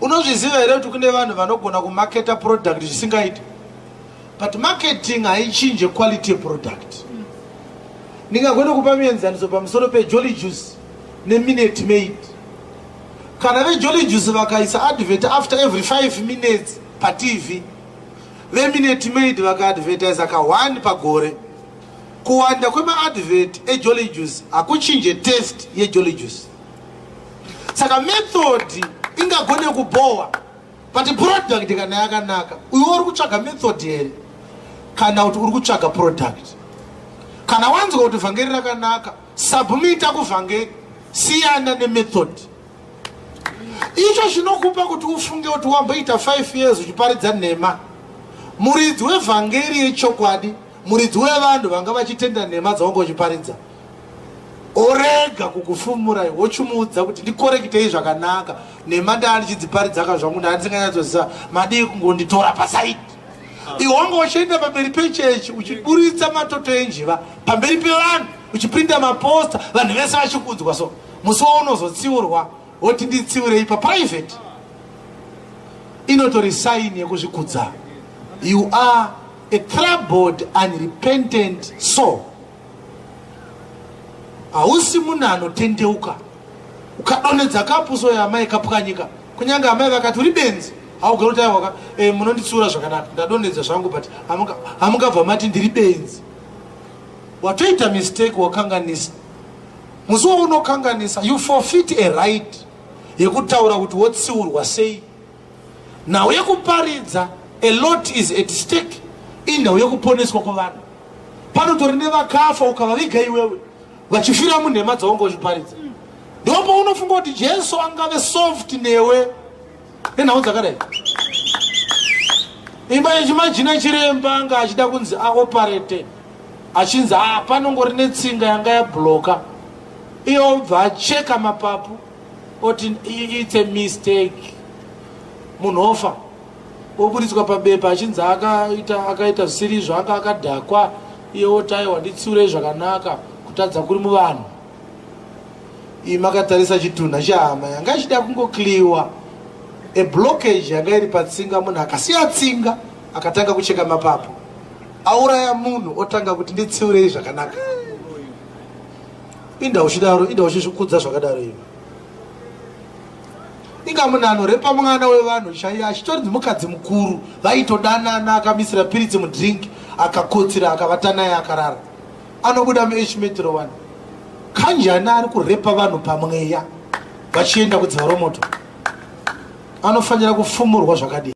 Unozviziva here kuti kune vanhu vanogona kumaketa product zvisingaiti, but marketing haichinje quality yeproduct. Ndingagone kupa muenzaniso pamusoro peJolly Juice neMinute Maid. Kana veJolly Juice vakaisa advert after every 5 minutes paTV, veMinute Maid vakaadvertisa ka1 pagore, kuwanda kwemaadvert eJolly Juice hakuchinje taste yeJolly Juice. Saka method ingagone kubhowa, but product kana yakanaka, uyo uri kutsvaga method here kana kuti uri kutsvaga product? Kana wanzwa kuti vhangeri rakanaka, submita kuvhangeri, siyana nemethod. Icho chinokupa kuti ufunge kuti wamboita 5 years uchiparidza nhema, muridzi wevhangeri yechokwadi, muridzi wevanhu vanga vachitenda nhema dzawanga uchiparidza, orega kukufumurai, wochimuudza kuti ndikorekitei zvakanaka, nhema ndaa ndichidziparidza zvangu, ndaa ndisinganyatsoziva, madii kungonditora paside? Iwe wanga uchienda pamberi pechechi uchiburitsa matoto enjiva pamberi pevanhu, uchiprinda maposter, vanhu vese vachikudzwa. So musi waunozotsiurwa, woti nditsiurei paprivate, inotori sign yekuzvikudza. You are a troubled, unrepentant soul. Hausi munhu anotendeuka. Ukadonhedza kapuso yamai kapwanyika, kunyange amai vakati uri benzi, haugari kuti aiwaka e, munonditsiura zvakanaka, ndadonhedza zvangu, but hamungabva mati ndiri benzi. Watoita mistake, wakanganisa. Musi waunokanganisa, you forfeit a right yekutaura kuti wotsiurwa sei. Nhau yekuparidza, a lot is at stake. Inhau yekuponeswa kwevanhu. Panotori nevakafa ukavaviga iwewe, vachifira munhema dzaunga uchiparidza. Ndipo paunofunga kuti Jesu angave soft newe nenhau dzakadai? Imba yechimajina, chiremba anga achida kunzi aoperate, achinzi a panongori netsinga yanga yabloka, iye obva acheka mapapu, oti it's a mistake. Munhu ofa, oburitswa pabepa achinzi akaita zvisiri izvo, anga akadhakwa. Iye oti aiwa, nditsiurei zvakanaka, kutadza kuri muvanhu. Iyi makatarisa chitunha chehama yanga ichida kungocleariwa a blockage yanga iri patsinga. Munhu akasiya tsinga, akatanga kucheka mapapu, auraya munhu, otanga kuti nditsiurei zvakanaka. Inda uchidaro, inda uchizvikudza zvakadaro iwe. Inga munhu anorepa mwana wevanhu chaiye, achitorinzi mukadzi mukuru, vaitodanana, akamisira piritsi mudrink, akakotsira, akavata naye, akarara, anobuda muH Metro 1 kanjani? Ari kurepa vanhu pamweya vachienda kudziva romoto, anofanira kufumurwa zvakadii?